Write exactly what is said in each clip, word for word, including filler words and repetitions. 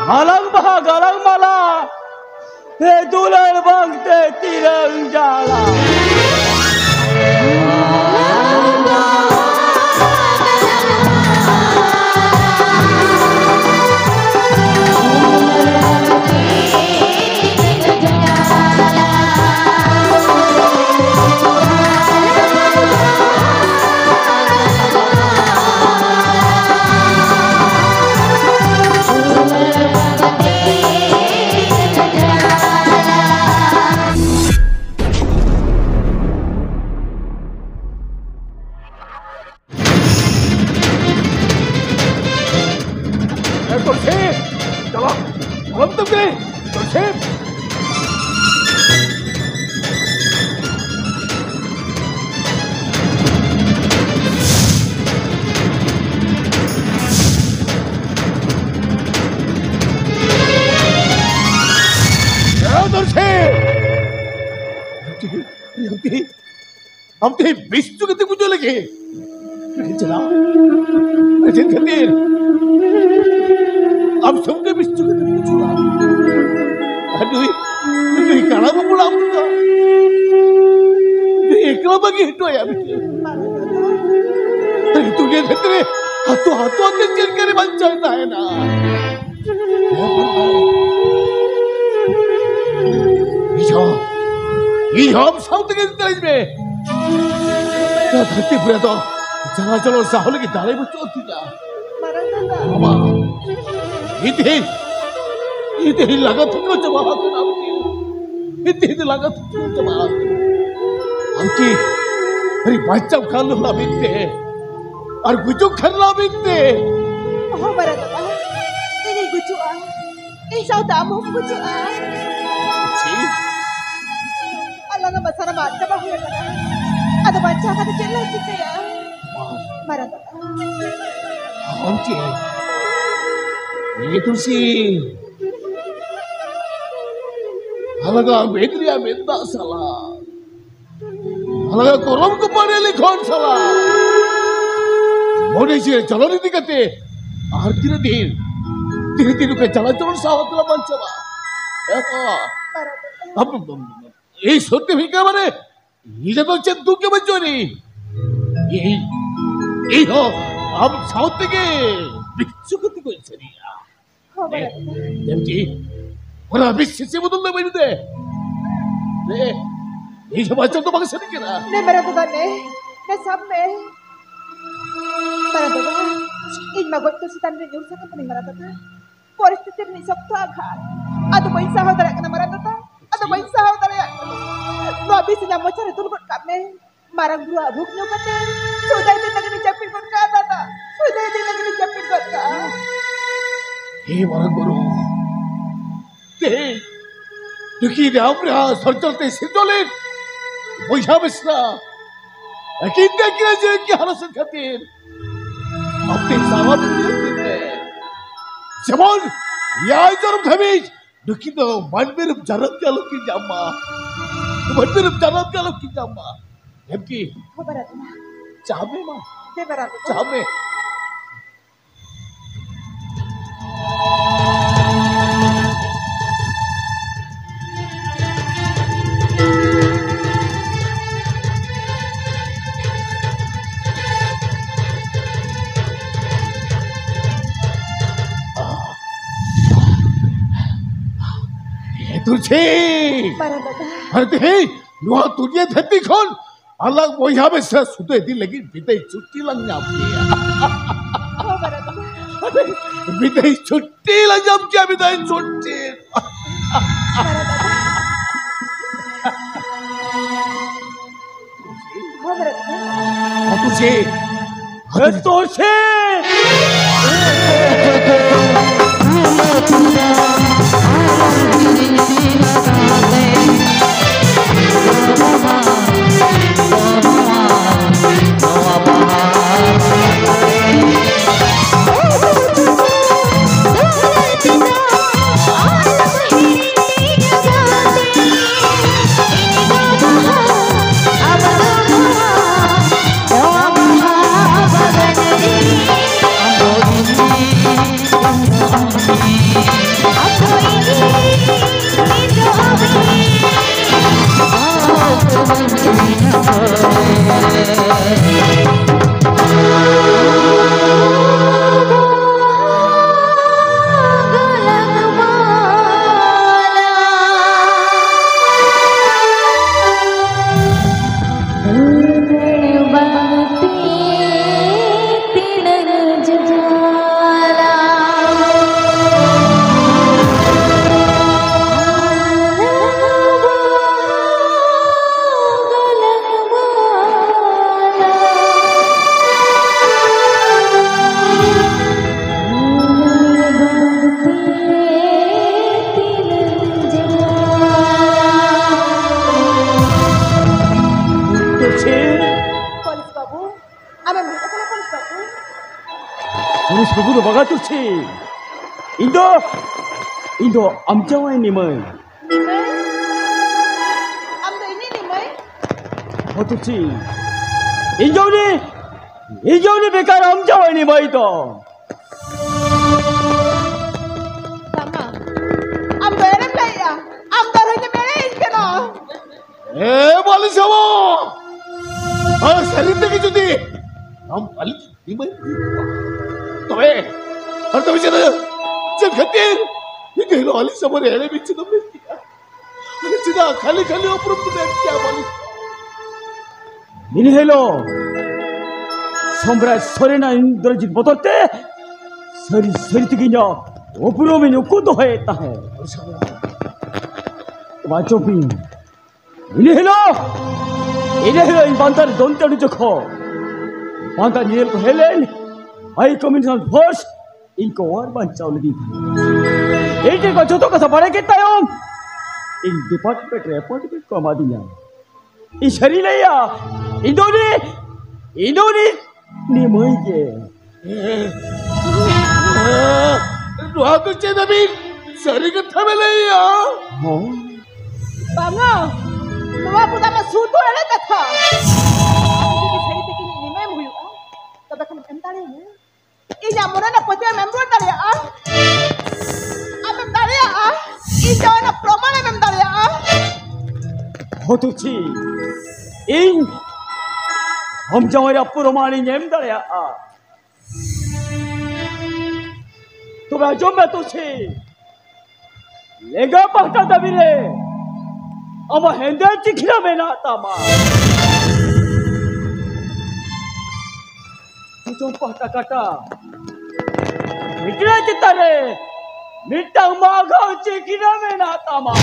ᱦᱟᱞᱟᱝ ᱵᱟᱦᱟ ᱜᱟᱞᱟᱝ ᱢᱟᱞᱟ, ᱮ ᱫᱩᱞᱟᱹᱲ ᱵᱟᱝᱛᱮ ᱛᱤᱨᱟᱹᱝ ᱡᱟᱞᱟ᱾ ᱮ, ᱛᱚᱞᱥᱤ! ᱪᱟᱞᱟᱜ! ᱟᱞᱚᱢ ᱛᱟᱹᱜᱤ! ᱛᱚᱞᱥᱤ! ᱮ, ᱛᱚᱞᱥᱤ! ᱟᱢ ᱛᱮᱦᱮᱧ ᱵᱤᱥ ᱪᱩ ᱠᱟᱛᱮ ᱜᱩᱡᱩᱜ ᱞᱟᱹᱜᱤᱫ᱾ ᱪᱮᱫᱟᱜ? ᱪᱮᱫ ᱠᱷᱟᱹᱛᱤᱨ? ᱟᱢ ᱥᱚᱸᱜᱮ ᱵᱤᱥ ᱪᱩ ᱠᱟᱛᱮ ᱜᱩᱡᱩᱜᱼᱟ᱾ ᱟᱨ ᱱᱩᱭ, ᱱᱩᱭ ᱠᱟᱲᱟ ᱵᱟᱹᱵᱩ ᱞᱟᱜ ᱵᱚᱱ ᱫᱚ᱾ ᱱᱩᱭ ᱮᱠᱞᱟ ᱵᱟᱹᱜᱤ ᱦᱚᱴᱚ ᱟᱭᱟ ᱵᱤᱴᱤ᱾ ᱱᱤᱛᱚᱜ ᱜᱮ ᱵᱷᱤᱛᱨᱤ ᱦᱟᱛᱚ ᱦᱟᱛᱚ ᱟᱛᱮ ᱪᱮᱫ ᱞᱮᱠᱟ ᱨᱮ ᱵᱟᱧᱪᱟᱣ ᱛᱟᱦᱮᱱᱟ? ᱤᱧ ᱦᱚᱸ, ᱤᱧ ᱦᱚᱸ ᱟᱢ ᱥᱟᱶ ᱛᱮᱜᱮ ᱤᱫᱤ ᱛᱟᱨᱟᱧ ᱢᱮ᱾ ᱱᱚᱣᱟ ᱫᱷᱟᱹᱨᱛᱤ ᱯᱩᱨᱤ ᱫᱚ ᱪᱟᱞᱟᱣ ᱪᱟᱞᱟᱣ ᱥᱟᱦᱟᱣ ᱞᱟᱹᱜᱤᱫ ᱫᱟᱲᱮ ᱵᱟᱹᱪᱩᱜ ᱛᱤᱧᱟ᱾ ᱢᱟᱨᱟᱝ ᱫᱟᱫᱟ᱾ ᱵᱟᱵᱟ, ᱤᱧ ᱛᱮᱦᱮᱧ, ᱤᱧ ᱛᱮᱦᱮᱧ ᱞᱟᱸᱜᱟ ᱛᱷᱟᱠᱟᱣ ᱪᱟᱵᱟ ᱟᱠᱟᱱᱟ᱾ ᱤᱧ ᱛᱮᱦᱮᱧ ᱞᱟᱸᱜᱟ ᱛᱷᱟᱠᱟᱣ ᱪᱟᱵᱟ ᱟᱠᱟᱱᱟ᱾ ᱟᱢ ᱪᱮᱫ ᱟᱹᱰᱤ ᱵᱟᱧᱪᱟᱣ ᱠᱷᱟᱱ ᱞᱟᱹᱜᱤᱫ ᱛᱮ ᱟᱨ ᱜᱩᱡᱩᱜ ᱠᱷᱟᱱ ᱞᱟᱹᱜᱤᱫ ᱛᱮ᱾ ᱚᱦᱚ ᱢᱟᱨᱟᱝ ᱫᱟᱫᱟ, ᱤᱧᱤᱧ ᱜᱩᱡᱩᱜᱼᱟ᱾ ᱤᱧ ᱥᱟᱶᱛᱮ ᱟᱢ ᱦᱚᱸᱢ ᱜᱩᱡᱩᱜᱼᱟ᱾ ᱪᱮᱫ? ᱟᱞᱟᱝ ᱟᱜ ᱢᱟ ᱥᱟᱱᱟᱢᱟᱜ ᱪᱟᱵᱟ ᱦᱩᱭ ᱟᱠᱟᱱᱟ᱾ ᱟᱫᱚ ᱵᱟᱧᱪᱟᱣ ᱠᱟᱛᱮ ᱪᱮᱫ ᱞᱮ ᱪᱤᱠᱟᱹᱭᱟ? ᱢᱟ᱾ ᱢᱟᱨᱟᱝ ᱫᱟᱫᱟ᱾ ᱟᱢ ᱪᱮᱫ? ᱮ ᱛᱩᱞᱥᱤ, ᱟᱞᱟᱝ ᱟᱜ ᱢᱮᱫ ᱨᱮᱭᱟᱜ ᱢᱮᱫ ᱫᱟᱜ ᱥᱟᱞᱟ, ᱟᱞᱟᱝ ᱟᱜ ᱠᱚᱨᱚᱢ ᱠᱚᱯᱟᱲ ᱨᱮ ᱞᱤᱠᱷᱚᱱ ᱥᱟᱞᱟ, ᱢᱚᱱᱮ ᱡᱤᱣᱤ ᱪᱚᱞᱚᱱ ᱤᱫᱤ ᱠᱟᱛᱮ ᱟᱨ ᱛᱤᱱᱟᱹᱜ ᱫᱤᱱ ᱫᱤᱱ ᱫᱤᱱ ᱠᱚ ᱪᱟᱞᱟᱣ ᱪᱟᱞᱟᱣ ᱥᱟᱶ ᱛᱮᱞᱟ ᱵᱟᱧᱪᱟᱣᱟ᱾ ᱮᱠᱚ᱾ ᱵᱟᱨᱚ ᱫᱚ᱾ ᱟᱢ, ᱟᱢ, ᱟᱢ, ᱤᱧ ᱥᱚᱛᱭᱚ ᱦᱤᱠᱟ ᱢᱟᱱᱮ, ᱤᱧ ᱫᱚ ᱪᱮᱫ ᱫᱩᱠ ᱜᱮ ᱵᱟᱹᱧ ᱡᱚᱢᱟ᱾ ᱤᱧ, ᱤᱧ ᱦᱚᱸ ᱟᱢ ᱥᱟᱶ ᱛᱮᱜᱮ ᱵᱤᱪᱪᱷᱩ ᱠᱟᱛᱮ ᱠᱚ ᱥᱟᱹᱨᱤᱭᱟ᱾ ᱦᱚᱸ, ᱵᱟᱨᱚ ᱫᱚ᱾ ᱮᱢ ᱪᱮᱫ? ᱚᱱᱟ ᱵᱤᱥ ᱥᱤᱥᱤ ᱵᱚᱫᱚᱞ ᱫᱚ ᱵᱟᱹᱧ ᱫᱮ᱾ ᱫᱮ, ᱤᱧ ᱦᱚᱸ ᱵᱟᱧᱪᱟᱣ ᱫᱚ ᱵᱟᱝ ᱥᱟᱹᱨᱤ ᱠᱟᱱᱟ᱾ ᱱᱮ, ᱵᱟᱨᱚ ᱫᱚ, ᱱᱮ, ᱱᱮ, ᱥᱟᱵ ᱢᱮ᱾ ᱵᱟᱨᱚ ᱫᱚ, ᱤᱧ ᱢᱟ ᱜᱚᱡ ᱫᱚ ᱪᱮᱛᱟᱱ ᱨᱮ ᱧᱩᱨ ᱥᱟᱠᱟᱢ ᱠᱟᱹᱱᱟᱹᱧ, ᱵᱟᱨᱚ ᱫᱚ᱾ ᱯᱚᱨᱤᱥᱛᱷᱤᱛᱤ ᱨᱤᱱᱤᱡ ᱥᱚᱠᱛᱚ ᱟᱜᱷᱟᱛ᱾ ᱟᱫᱚ ᱵᱟᱹᱧ ᱥᱟᱦᱟᱣ ᱫᱟᱲᱮᱭᱟᱜ ᱠᱟᱱᱟ, ᱢᱟᱨᱟᱝ ᱫᱟᱫᱟ᱾ ᱟᱫᱚ ᱵᱟᱹᱧ ᱥᱟᱦᱟᱣ ᱫᱟᱲᱮᱭᱟᱜ ᱠᱟᱱᱟ᱾ ᱱᱚᱣᱟ ᱵᱤᱥ ᱤᱧᱟᱹᱜ ᱢᱚᱪᱟ ᱨᱮ ᱫᱩᱞ ᱜᱚᱫ ᱠᱟᱜ ᱢᱮ᱾ ᱢᱟᱨᱟᱝ ᱵᱩᱨᱩᱣᱟᱜ ᱵᱷᱳᱜᱽ ᱧᱩ ᱠᱟᱛᱮ ᱥᱩᱫᱟᱹᱭ ᱫᱤᱱ ᱞᱟᱹᱜᱤᱫ ᱤᱧ ᱡᱟᱹᱯᱤᱫ ᱜᱚᱫ ᱠᱟᱜᱼᱟ, ᱫᱟᱫᱟ᱾ ᱥᱩᱫᱟᱹᱭ ᱫᱤᱱ ᱞᱟᱹᱜᱤᱫ ᱤᱧ ᱡᱟᱹᱯᱤᱫ ᱜᱚᱫ ᱠᱟᱜᱼᱟ᱾ ᱦᱮ ᱢᱟᱨᱟᱝ ᱵᱩᱨᱩ, ᱛᱮᱦᱮᱧ ᱱᱩᱠᱤᱱ ᱨᱟᱢ ᱨᱮᱦᱟ ᱥᱚᱨᱡᱚᱱ ᱛᱮ ᱥᱤᱨᱡᱚᱱ ᱞᱮᱱ ᱵᱚᱭᱦᱟ ᱢᱤᱥᱨᱟ ᱟᱹᱠᱤᱱ ᱛᱮ ᱟᱹᱠᱤᱱᱟᱜ ᱡᱤᱣᱤ ᱠᱤᱱ ᱦᱟᱨᱟ ᱥᱮᱫ ᱠᱷᱟᱹᱛᱤᱨ ᱟᱯᱮ ᱥᱟᱶ ᱟᱯᱮ ᱞᱟᱹᱜᱤᱫ ᱛᱮ ᱡᱮᱢᱚᱱ ᱮᱭᱟᱭ ᱡᱚᱱᱚᱢ ᱫᱷᱟᱹᱵᱤᱡ ᱱᱩᱠᱤᱱ ᱫᱚ ᱢᱟᱹᱱᱢᱤ ᱨᱩᱯ ᱡᱟᱱᱟᱢ ᱜᱮ ᱟᱞᱚ ᱠᱤᱱ ᱧᱟᱢ ᱢᱟ᱾ ᱢᱟᱹᱱᱢᱤ ᱨᱩᱯ ᱡᱟᱱᱟᱢ ᱜᱮ ᱟᱞᱚ ᱠᱤᱱ ᱧᱟᱢ ᱢᱟ᱾ ᱮᱢ ᱠᱤ? ᱦᱚᱸ, ᱵᱟᱨᱚ ᱫᱚ᱾ ᱪᱟ ᱢᱮ ᱢᱟ᱾ ᱫᱮ ᱵᱟᱨᱚ ᱫᱚ᱾ ᱪᱟ ᱢᱮ᱾ ᱮ ᱛᱩᱞᱥᱤ! ᱵᱟᱨᱚ ᱫᱟᱫᱟ᱾ ᱟᱨ ᱛᱮᱦᱮᱧ ᱱᱚᱣᱟ ᱫᱩᱱᱤᱭᱟᱹ ᱫᱷᱟᱹᱨᱛᱤ ᱠᱷᱚᱱ ᱟᱞᱟᱝ ᱵᱚᱭᱦᱟ ᱢᱤᱥᱨᱟ ᱥᱩᱫᱷᱟᱹ ᱤᱫᱤ ᱞᱟᱹᱜᱤᱫ ᱵᱤᱫᱟᱹᱭ ᱪᱷᱩᱴᱤ ᱞᱟᱝ ᱧᱟᱢ ᱠᱮᱭᱟ᱾ ᱦᱚᱸ, ᱵᱟᱨᱚ ᱫᱟᱫᱟ᱾ ᱵᱤᱫᱟᱹᱭ ᱪᱷᱩᱴᱤ ᱞᱟᱝ ᱧᱟᱢ ᱠᱮᱭᱟ, ᱵᱤᱫᱟᱹᱭ ᱪᱷᱩᱴᱤ᱾ ᱵᱟᱨᱚ ᱫᱟᱫᱟ᱾ ᱦᱚᱸ, ᱵᱟᱨᱚ ᱫᱟᱫᱟ᱾ ᱦᱚᱸ, ᱛᱩᱞᱥᱤ᱾ ᱦᱚᱸ, ᱛᱩᱞᱥᱤ᱾ ᱵᱟᱹᱵᱩ ᱫᱚ ᱵᱟᱝᱟ ᱛᱩᱞᱥᱤ᱾ ᱤᱧ ᱫᱚ, ᱤᱧ ᱫᱚ ᱟᱢ ᱡᱟᱶᱟᱭ ᱱᱤᱢᱟᱹᱭ᱾ ᱱᱤᱢᱟᱹᱭ? ᱟᱢ ᱫᱚ ᱤᱧᱤᱡ ᱱᱤᱢᱟᱹᱭ? ᱦᱚᱸ ᱛᱩᱞᱥᱤ, ᱤᱧ ᱫᱚ ᱩᱱᱤ, ᱤᱧ ᱫᱚ ᱩᱱᱤ ᱵᱮᱠᱟᱨ ᱟᱢ ᱡᱟᱶᱟᱭ ᱱᱤᱢᱟᱹᱭ ᱫᱚ᱾ ᱵᱟᱝᱟ, ᱟᱢ ᱫᱚ ᱮᱲᱮᱢ ᱞᱟᱹᱭᱮᱜᱼᱟ᱾ ᱟᱢ ᱫᱚ ᱟᱨᱦᱚᱸ ᱤᱧᱮᱢ ᱮᱲᱮᱭᱤᱧ ᱠᱟᱱᱟ᱾ ᱮ ᱵᱟᱹᱞᱤ ᱥᱟᱵᱚ, ᱟᱨ ᱥᱟᱹᱨᱤ ᱛᱮᱜᱮ ᱡᱩᱫᱤ ᱟᱢ ᱵᱟᱹᱞᱤ ᱱᱤᱢᱟᱹᱭ ᱦᱩᱭᱩᱜᱼᱟ, ᱛᱚᱵᱮ, ᱟᱨ ᱛᱚᱵᱮ ᱪᱮᱫ, ᱪᱮᱫ ᱠᱷᱟᱹᱛᱤᱨ ᱢᱤᱫ ᱦᱤᱞᱳᱜ ᱟᱹᱞᱤᱧ ᱥᱟᱢᱟᱝ ᱨᱮ ᱮᱲᱮ ᱵᱤᱱ ᱪᱮᱫ ᱮᱢ ᱞᱟᱹᱭ ᱠᱮᱜᱼᱟ? ᱪᱮᱫᱟᱜ ᱠᱷᱟᱹᱞᱤ ᱠᱷᱟᱹᱞᱤ ᱩᱯᱨᱩᱢ ᱵᱤᱱ ᱮᱢ ᱠᱮᱜᱼᱟ ᱵᱟᱹᱞᱤ? ᱤᱱᱟᱹ ᱦᱤᱞᱳᱜ ᱥᱚᱢᱨᱟᱡᱽ ᱥᱚᱨᱮᱱᱟᱜ ᱤᱱᱫᱨᱚᱡᱤᱛ ᱵᱚᱛᱚᱨ ᱛᱮ ᱥᱟᱹᱨᱤ ᱥᱟᱹᱨᱤ ᱛᱮᱜᱮ ᱤᱧᱟᱹᱜ ᱩᱯᱨᱩᱢ ᱤᱧ ᱩᱠᱩ ᱫᱚᱦᱚᱭᱮᱫ ᱛᱟᱦᱮᱸᱫ᱾ ᱵᱟᱪᱚᱯᱤᱧ ᱤᱱᱟᱹ ᱦᱤᱞᱳᱜ, ᱤᱱᱟᱹ ᱦᱤᱞᱳᱜ ᱤᱧ ᱵᱟᱱᱫᱟᱨ ᱫᱚᱱ ᱴᱟᱺᱰᱤ ᱡᱚᱠᱷᱚᱱ ᱵᱟᱱᱫᱟᱨ ᱧᱮᱞ ᱠᱚ ᱦᱮᱡ ᱞᱮᱱ, ᱦᱟᱭ ᱠᱚᱢᱤᱥᱚᱱᱟᱨ ᱯᱷᱳᱨᱥ ᱤᱧ ᱠᱚ ᱚᱣᱟᱨ ᱵᱟᱧᱪᱟᱣ ᱞᱤᱫᱤᱧ ᱛᱟᱦᱮᱸᱫ᱾ ᱤᱧ ᱴᱷᱮᱱ ᱠᱚ ᱡᱚᱛᱚ ᱠᱟᱛᱷᱟ ᱵᱟᱲᱟᱭ ᱠᱮᱫ ᱛᱟᱭᱚᱢ, ᱤᱧ ᱰᱤᱯᱟᱨᱴᱢᱮᱱᱴ ᱨᱮ ᱮᱯᱚᱭᱮᱱᱴᱢᱮᱱᱴ ᱠᱚ ᱮᱢᱟᱫᱤᱧᱟ᱾ ᱤᱧ ᱥᱟᱹᱨᱤ ᱞᱟᱹᱭᱟ, ᱤᱧ ᱫᱚ ᱩᱱᱤ, ᱤᱧ ᱫᱚ ᱩᱱᱤ ᱱᱤᱢᱟᱹᱭ ᱜᱮ᱾ ᱱᱚᱣᱟ ᱫᱚ ᱪᱮᱫ ᱟᱹᱵᱤᱱ ᱥᱟᱹᱨᱤ ᱠᱟᱛᱷᱟ ᱵᱮᱱ ᱞᱟᱹᱭᱮᱜᱼᱟ? ᱦᱚᱸ᱾ ᱵᱟᱝᱟ, ᱱᱚᱣᱟ ᱠᱚᱫᱚ ᱟᱢᱟᱜ ᱥᱩᱫᱷᱩ ᱮᱲᱮ ᱠᱟᱛᱷᱟ᱾ ᱟᱢ ᱡᱩᱫᱤ ᱥᱟᱹᱨᱤ ᱛᱮᱜᱮ ᱤᱧᱤᱡ ᱱᱤᱢᱟᱹᱭᱮᱢ ᱦᱩᱭᱩᱜᱼᱟ, ᱛᱚᱵᱮ ᱠᱷᱟᱱ ᱮᱢ ᱫᱟᱲᱮᱭᱟᱹᱧᱟ᱾ ᱤᱧᱟᱜ ᱢᱚᱱᱮ ᱨᱮᱱᱟᱜ ᱯᱟᱹᱛᱭᱟᱹᱣ ᱮᱢ ᱨᱩᱣᱟᱹᱲ ᱫᱟᱲᱮᱭᱟᱜᱼᱟ? ᱟᱢᱮᱢ ᱫᱟᱲᱮᱭᱟᱜᱼᱟ? ᱤᱧ ᱡᱟᱶᱟᱭ ᱨᱮᱱᱟᱜ ᱯᱨᱚᱢᱟᱱ ᱮᱢ ᱫᱟᱲᱮᱭᱟᱜᱼᱟ? ᱦᱚᱸ ᱛᱩᱞᱥᱤ, ᱤᱧ ᱟᱢ ᱡᱟᱶᱟᱭ ᱨᱮᱭᱟᱜ ᱯᱨᱚᱢᱟᱱ ᱤᱧ ᱮᱢ ᱫᱟᱲᱮᱭᱟᱜᱼᱟ᱾ ᱛᱚᱵᱮ ᱟᱸᱡᱚᱢ ᱢᱮ ᱛᱩᱞᱥᱤ, ᱞᱮᱸᱜᱟ ᱯᱟᱦᱴᱟ ᱫᱟᱹᱵᱤ ᱨᱮ ᱟᱢᱟᱜ ᱦᱮᱸᱫᱮ ᱪᱤᱠᱷᱱᱟᱹ ᱢᱮᱱᱟᱜ ᱛᱟᱢᱟ᱾ ᱡᱚᱡᱚᱢ ᱯᱟᱦᱴᱟ ᱠᱟᱴᱟ ᱵᱷᱤᱛᱨᱤ ᱪᱮᱛᱟᱱ ᱨᱮ ᱢᱤᱫᱴᱟᱝ ᱢᱟᱜᱷᱟᱣ ᱪᱤᱠᱷᱱᱟᱹ ᱢᱮᱱᱟᱜ ᱛᱟᱢᱟ᱾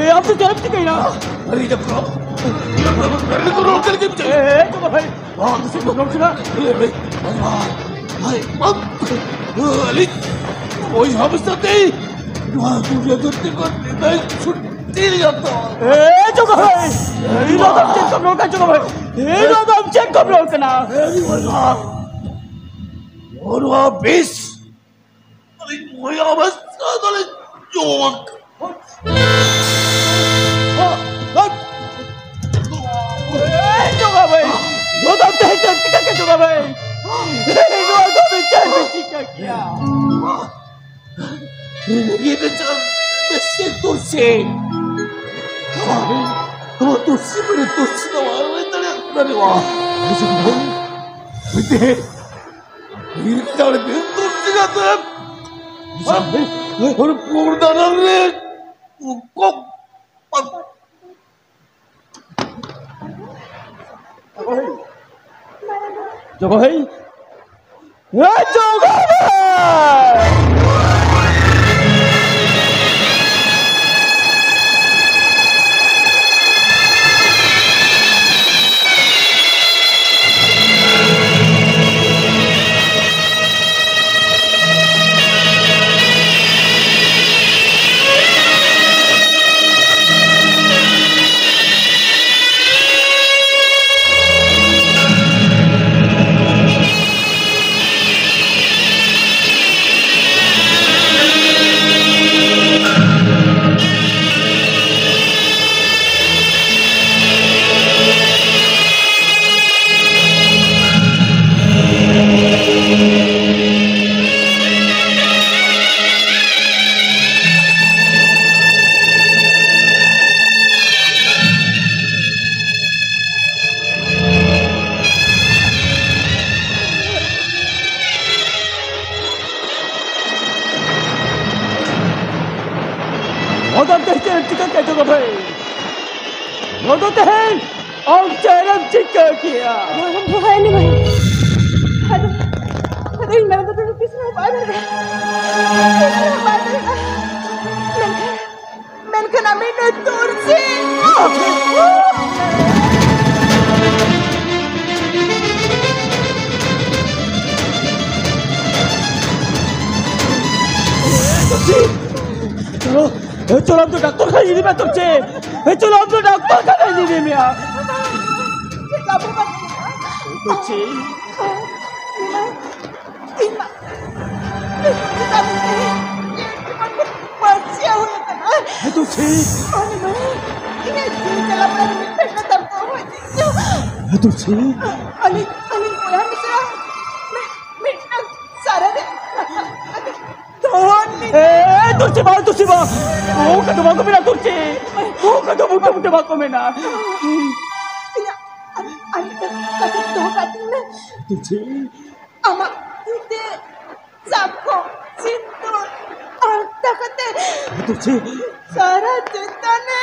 ᱮ, ᱟᱢ ᱫᱚ ᱪᱮᱫ ᱮᱢ ᱪᱤᱠᱟᱹᱭᱮᱱᱟ? ᱟᱹᱞᱤᱧ ᱫᱚ ᱯᱨᱚ-, ᱯᱨᱚ-, ᱯᱨᱚ-, ᱯᱨᱚ-, ᱯᱨᱚ-, ᱯᱨᱚ-, ᱮ, ᱮ, ᱪᱚᱜᱚ ᱵᱷᱟᱭ, ᱵᱟᱝ, ᱪᱮᱫ ᱠᱚ ᱨᱚᱲ ᱠᱟᱱᱟ? ᱟᱹᱞᱤᱧ, ᱟᱹᱞᱤᱧ ᱵᱚᱭᱦᱟ ᱢᱤᱥᱨᱟ ᱛᱮ ᱱᱚᱣᱟ ᱫᱩᱱᱤᱭᱟᱹ ᱫᱷᱟᱹᱨᱛᱤ ᱠᱷᱚᱱ ᱵᱤᱫᱟᱹᱭ ᱪᱷᱩᱴᱤ ᱞᱤᱧ ᱦᱟᱛᱟᱣᱟ᱾ ᱮ, ᱪᱚᱜᱚ ᱵᱷᱟᱭ, ᱤᱧ ᱫᱚ ᱟᱫᱚ ᱪᱮᱫ ᱠᱚᱢ ᱨᱚᱲ ᱠᱟᱱᱟ, ᱪᱚᱜᱚ ᱵᱷᱟᱭ? ᱤᱧ ᱫᱚ ᱟᱫᱚ ᱪᱮᱫ ᱠᱚᱢ ᱨᱚᱲ ᱠᱟᱱᱟ? ᱟᱹᱞᱤᱧ ᱵᱚᱭᱦᱟ, ᱱᱚᱣᱟ ᱵᱤᱥ ᱟᱹᱞᱤᱧ ᱵᱚᱭᱦᱟ ᱢᱤᱥᱨᱟ ᱫᱚᱞᱤᱧ ᱡᱚᱢ ᱟᱠᱟᱫ᱾ ᱮ, ᱪᱚᱜᱚ ᱵᱷᱟᱭ, ᱱᱚᱣᱟ ᱫᱚ ᱛᱮᱦᱮᱧ ᱪᱮᱫ ᱪᱤᱠᱟᱹ ᱠᱮᱫ ᱪᱚᱜᱚ ᱵᱷᱟᱭ? ᱱᱚᱣᱟ ᱫᱚ ᱢᱤᱫᱴᱟᱝ ᱪᱤᱠᱟᱹ ᱠᱮᱭᱟ᱾ ᱨᱮᱸᱜᱮᱡ ᱱᱟᱪᱟᱨ ᱢᱤᱥᱮ ᱛᱩᱞᱥᱤ᱾ ᱱᱚᱣᱟ ᱛᱩᱞᱥᱤ ᱵᱟᱹᱲᱤ ᱛᱩᱞᱥᱤ ᱫᱚ ᱵᱟᱝ ᱞᱟᱹᱭ ᱫᱟᱲᱮᱭᱟᱜ ᱠᱟᱱᱟ ᱱᱚᱣᱟ᱾ ᱢᱤᱫᱴᱮᱱ ᱨᱮᱸᱜᱮᱡ ᱱᱟᱪᱟᱨ ᱢᱤᱥᱮ ᱛᱩᱞᱥᱤ ᱠᱟᱛᱮ ᱦᱚᱲ ᱯᱩᱨ ᱫᱟᱱᱟ ᱨᱮ ᱠᱚᱠ ᱡᱚᱜᱚ ᱦᱟᱹᱭ᱾ ᱦᱮ ᱡᱚᱜᱚ ᱦᱟᱹᱭ᱾ ᱱᱚᱣᱟ ᱫᱚ ᱟᱢ ᱛᱮᱦᱮᱧ ᱪᱮᱫ ᱮᱢ ᱪᱤᱠᱟᱹ ᱠᱮᱫ ᱪᱚ ᱵᱷᱟᱹᱭ? ᱱᱚᱣᱟ ᱫᱚ ᱛᱮᱦᱮᱧ ᱟᱢ ᱪᱮᱫ ᱮᱢ ᱪᱤᱠᱟᱹ ᱠᱮᱫᱼᱟ? ᱟᱫᱚ, ᱟᱫᱚ ᱤᱧ ᱢᱮᱱ ᱠᱟᱛᱮ ᱫᱚ ᱛᱤᱥ ᱦᱚᱸ ᱵᱟᱭ ᱫᱟᱲᱮᱭᱟᱜᱼᱟ᱾ ᱛᱤᱥ ᱦᱚᱸ ᱵᱟᱭ ᱫᱟᱲᱮᱭᱟᱜᱼᱟ᱾ ᱢᱮᱱᱠᱷᱟᱱ ᱮᱱᱠᱷᱟᱱ ᱟᱢᱤᱡ ᱱᱩᱭ ᱛᱩᱨᱥᱤ᱾ ᱛᱩᱨᱥᱤ! ᱪᱚᱞᱚ, ᱮ, ᱪᱚᱞᱚ, ᱟᱢ ᱫᱚ ᱰᱟᱠᱛᱚᱨ ᱠᱷᱟᱱᱟ ᱤᱫᱤ ᱢᱮ, ᱛᱩᱨᱥᱤ᱾ ᱮ, ᱪᱚᱞᱚ, ᱟᱢ ᱫᱚ ᱰᱟᱠᱛᱚᱨ ᱠᱷᱟᱱᱟ ᱤᱫᱤ ᱢᱮᱭᱟ᱾ ᱛᱩᱨᱥᱤ᱾ ᱤᱧ ᱢᱟ, ᱪᱮᱫᱟᱜ ᱢᱮᱱᱛᱮ ᱡᱮᱢᱚᱱ ᱵᱟᱹᱲᱥᱤᱭᱟ ᱦᱩᱭ ᱟᱠᱟᱱᱟ᱾ ᱦᱮᱸ, ᱛᱩᱞᱥᱤ᱾ ᱢᱟᱹᱱᱤ, ᱢᱟᱹᱱᱤ, ᱤᱧᱟᱹᱜ ᱡᱤᱣᱤ ᱪᱟᱞᱟᱣ ᱠᱟᱱ ᱢᱤᱫᱴᱟᱝ ᱠᱟᱛᱷᱟ ᱠᱚ ᱦᱚᱸ ᱪᱮᱫ ᱪᱚ᱾ ᱦᱮᱸ, ᱛᱩᱞᱥᱤ᱾ ᱟᱹᱞᱤᱧ, ᱟᱹᱞᱤᱧ ᱵᱚᱭᱦᱟ ᱢᱤᱥᱨᱟ ᱢᱤᱫ, ᱢᱤᱫᱴᱟᱝ ᱥᱟᱨᱟ ᱨᱮ ᱫᱚᱦᱚ ᱞᱤᱧ᱾ ᱮ, ᱮ, ᱛᱩᱞᱥᱤ ᱵᱟ, ᱛᱩᱞᱥᱤ ᱵᱟ᱾ ᱚᱱᱠᱟ ᱫᱚ ᱵᱟᱠᱚ ᱢᱮᱱᱟ, ᱛᱩᱞᱥᱤ᱾ ᱚᱱᱠᱟ ᱫᱚ ᱵᱩᱴᱟᱹ, ᱵᱩᱴᱟᱹ ᱵᱟᱠᱚ ᱢᱮᱱᱟ᱾ ᱤᱧᱟᱹᱜ, ᱟᱨ, ᱟᱨ ᱢᱤᱫᱴᱟᱝ ᱠᱟᱹᱴᱤᱡ ᱫᱚᱦᱚ ᱠᱟᱜ ᱛᱤᱧ ᱢᱮ᱾ ᱛᱩᱞᱥᱤ᱾ ᱟᱢᱟᱜ ᱛᱤᱛᱮ ᱥᱟᱠᱚᱢ, ᱥᱤᱸᱫᱩᱨ, ᱟᱞᱛᱟ ᱠᱟᱛᱮ ᱛᱩᱞᱥᱤ᱾ ᱥᱟᱨᱟ ᱪᱮᱛᱟᱱᱮ᱾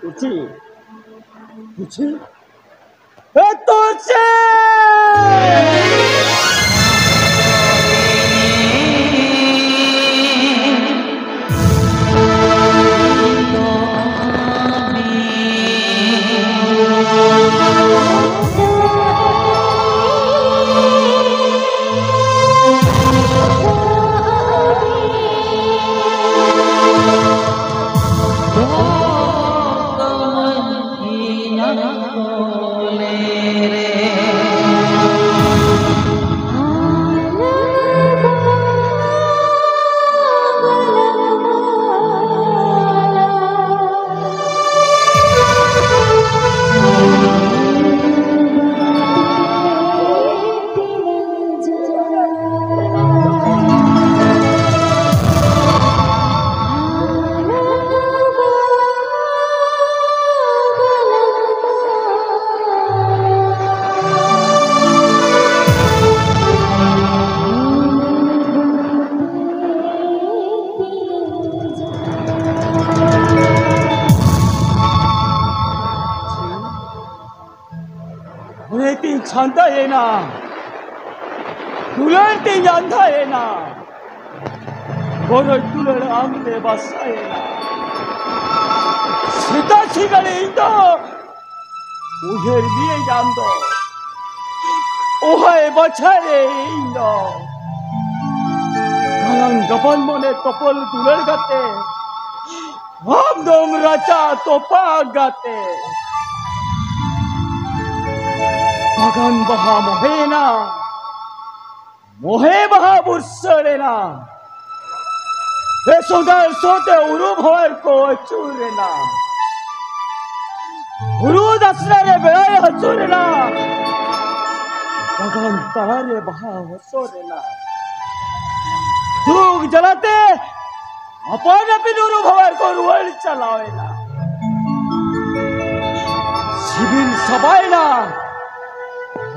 ᱛᱩᱞᱥᱤ, ᱛᱩᱞᱥᱤ, ᱮ ᱛᱩᱞᱥᱤ! ᱩᱱᱤ ᱛᱤᱧ ᱪᱷᱟᱱᱫᱟᱭᱮᱱᱟ, ᱫᱩᱞᱟᱹᱲ ᱛᱤᱧ ᱟᱸᱫᱷᱟᱭᱮᱱᱟ᱾ ᱜᱚᱨᱚᱡ ᱫᱩᱞᱟᱹᱲ ᱟᱢ ᱛᱮ ᱵᱟᱥᱟᱭᱮᱱᱟ᱾ ᱥᱮᱛᱟᱜ ᱥᱤᱸᱜᱟᱹᱲ ᱤᱧ ᱫᱚ ᱩᱭᱦᱟᱹᱨ ᱢᱤᱭᱟᱹᱧ ᱟᱢ ᱫᱚ᱾ ᱚᱦᱟᱭ ᱵᱟᱪᱷᱟ ᱨᱮ ᱤᱧ ᱫᱚ ᱜᱟᱞᱟᱝ ᱜᱟᱵᱟᱱ ᱢᱚᱱᱮ ᱛᱚᱯᱚᱞ ᱫᱩᱞᱟᱹᱲ ᱠᱟᱛᱮ ᱟᱢ ᱫᱚᱢ ᱨᱟᱪᱟ ᱛᱚᱯᱟ ᱠᱟᱛᱮ ᱵᱟᱜᱟᱱ ᱵᱟᱦᱟ ᱢᱚᱦᱮᱭᱮᱱᱟ᱾ ᱢᱚᱦᱮ ᱵᱟᱦᱟ ᱵᱩᱨᱥᱟᱹᱲ ᱮᱱᱟ᱾ ᱮ ᱥᱚᱸᱫᱷᱟᱲ ᱥᱚᱸᱫᱷᱮ ᱩᱨᱩ ᱵᱷᱟᱣᱟᱨ ᱠᱚ ᱟᱹᱪᱩᱨ ᱮᱱᱟ᱾ ᱦᱩᱲᱩ ᱫᱟᱥᱱᱟ ᱨᱮ ᱵᱮᱲᱟᱭ ᱦᱟᱹᱥᱩᱨ ᱮᱱᱟ᱾ ᱵᱟᱜᱟᱱ ᱛᱟᱞᱟ ᱨᱮ ᱵᱟᱦᱟ ᱦᱚᱥᱚᱨ ᱮᱱᱟ᱾ ᱫᱩᱠ ᱡᱟᱞᱟᱛᱮ ᱟᱯᱟᱱ ᱟᱹᱯᱤᱱ ᱩᱨᱩ ᱵᱷᱟᱣᱟᱨ ᱠᱚ ᱨᱩᱣᱟᱹᱲ ᱪᱟᱞᱟᱣ ᱮᱱᱟ᱾ ᱥᱤᱵᱤᱞ ᱥᱟᱵᱟᱭᱮᱱᱟ,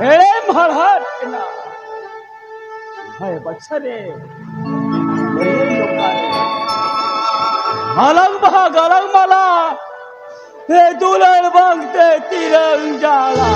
ᱦᱮᱲᱮᱢ ᱦᱟᱲᱦᱟᱫ ᱮᱱᱟ᱾ ᱦᱟᱭ ᱵᱟᱪᱷᱟ ᱨᱮ, ᱦᱟᱞᱟᱝ ᱵᱟᱦᱟ ᱜᱟᱞᱟᱝ ᱢᱟᱞᱟ, ᱦᱮ ᱫᱩᱞᱟᱹᱲ ᱵᱟᱝᱛᱮ ᱛᱤᱨᱟᱹᱝ ᱡᱟᱞᱟ᱾